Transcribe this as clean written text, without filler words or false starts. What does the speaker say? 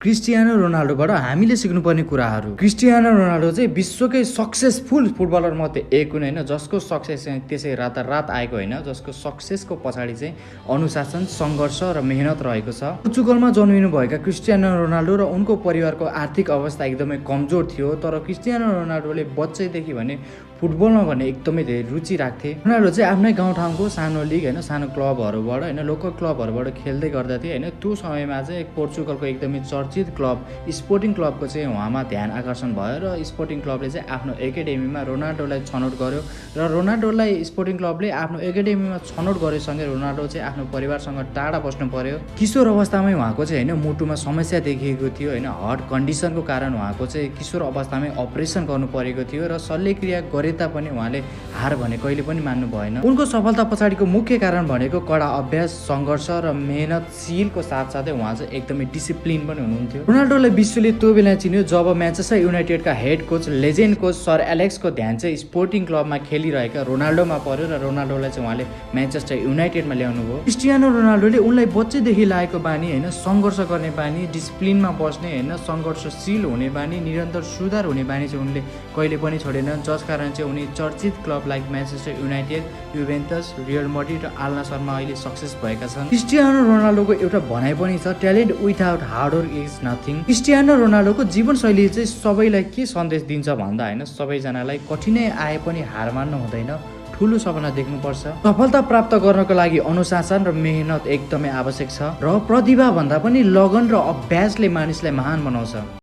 Cristiano रोनाल्डोबाट हामीले सिक्नुपर्ने कुराहरू। क्रिस्टियानो रोनाल्डो चाहिँ विश्वकै सक्सेसफुल फुटबलर मध्ये एक हुन् होइन, जसको सक्सेस चाहिँ त्यसै रातारात आएको होइन, जसको सक्सेसको पछाडि चाहिँ अनुशासन, सङ्घर्ष र मेहनत रहेको छ। पोर्चुगलमा जन्मिनुभएका क्रिस्टियानो रोनाल्डो र उनको परिवारको आर्थिक अवस्था एकदमै कमजोर थियो, तर क्रिस्टियानो रोनाल्डोले बच्चैदेखि भने फुटबलमा भने एकदमै धेरै रुचि राख्थे। रोनाल्डो चाहिँ आफ्नै गाउँठाउँको सानो लिग होइन, सानो क्लबहरूबाट होइन, लोकल क्लबहरूबाट खेल्दै गर्दथे होइन। त्यो समयमा चाहिँ पोर्चुगलको एकदमै चर्चित क्लब स्पोर्टिङ क्लबको चाहिँ उहाँमा ध्यान आकर्षण भयो र स्पोर्टिङ क्लबले चाहिँ आफ्नो एकाडेमीमा रोनाल्डोलाई छनौट गर्यो र रोनाल्डोलाई स्पोर्टिङ क्लबले आफ्नो एकाडेमीमा छनौट गरेसँगै रोनाल्डो चाहिँ आफ्नो परिवारसँग टाढा बस्नु पर्यो। किशोर अवस्थामै उहाँको चाहिँ होइन मुटुमा समस्या देखिएको थियो होइन, हार्ट कन्डिसनको कारण उहाँको चाहिँ किशोर अवस्थामै अपरेसन गर्नु परेको थियो र शल्यक्रिया गरे तापनि उहाँले हार भने कहिले पनि मान्नु भएन। उनको सफलता पछाडिको मुख्य कारण भनेको कडा अभ्यास, सङ्घर्ष र मेहनतशीलको साथसाथै उहाँ चाहिँ एकदमै डिसिप्लिन पनि हुनुहुन्थ्यो। रोनाल्डोलाई विश्वले त्यो बेला चिन्यो जब म्यान्चेस्टर युनाइटेडका head coach legend coach sir एलेक्सको ध्यान चाहिँ स्पोर्टिङ क्लबमा खेलिरहेका रोनाल्डोमा पर्यो र रोनाल्डोलाई चाहिँ उहाँले म्यान्चेस्टर युनाइटेडमा ल्याउनु भयो। क्रिस्टियानो रोनाल्डोले उनलाई बच्चैदेखि लागेको बानी होइन, सङ्घर्ष गर्ने बानी, डिसिप्लिनमा बस्ने होइन, सङ्घर्षशील हुने बानी, निरन्तर सुधार हुने बानी चाहिँ उनले कहिले पनि छोडेनन्, जसकारण चाहिँ उनी चर्चित club like Manchester United, Juventus, Real Madrid र आल नासरमा अहिले सक्सेस भएका छन्। क्रिस्टियानो रोनाल्डोको एउटा भनाइ पनि छ, talent without hard work is nothing. Cristiano रोनाल्डोको जीवनशैली चाहिँ सबैलाई के सन्देश दिन्छ भन्दा होइन, सबैजनालाई कठिनाइ आए पनि हार मान्नु हुँदैन, ठुलो सपना देख्नुपर्छ। सफलता प्राप्त गर्नको लागि अनुशासन र मेहनत एकदमै आवश्यक छ र प्रतिभा भन्दा पनि लगन र अभ्यासले मानिसलाई महान बनाउँछ।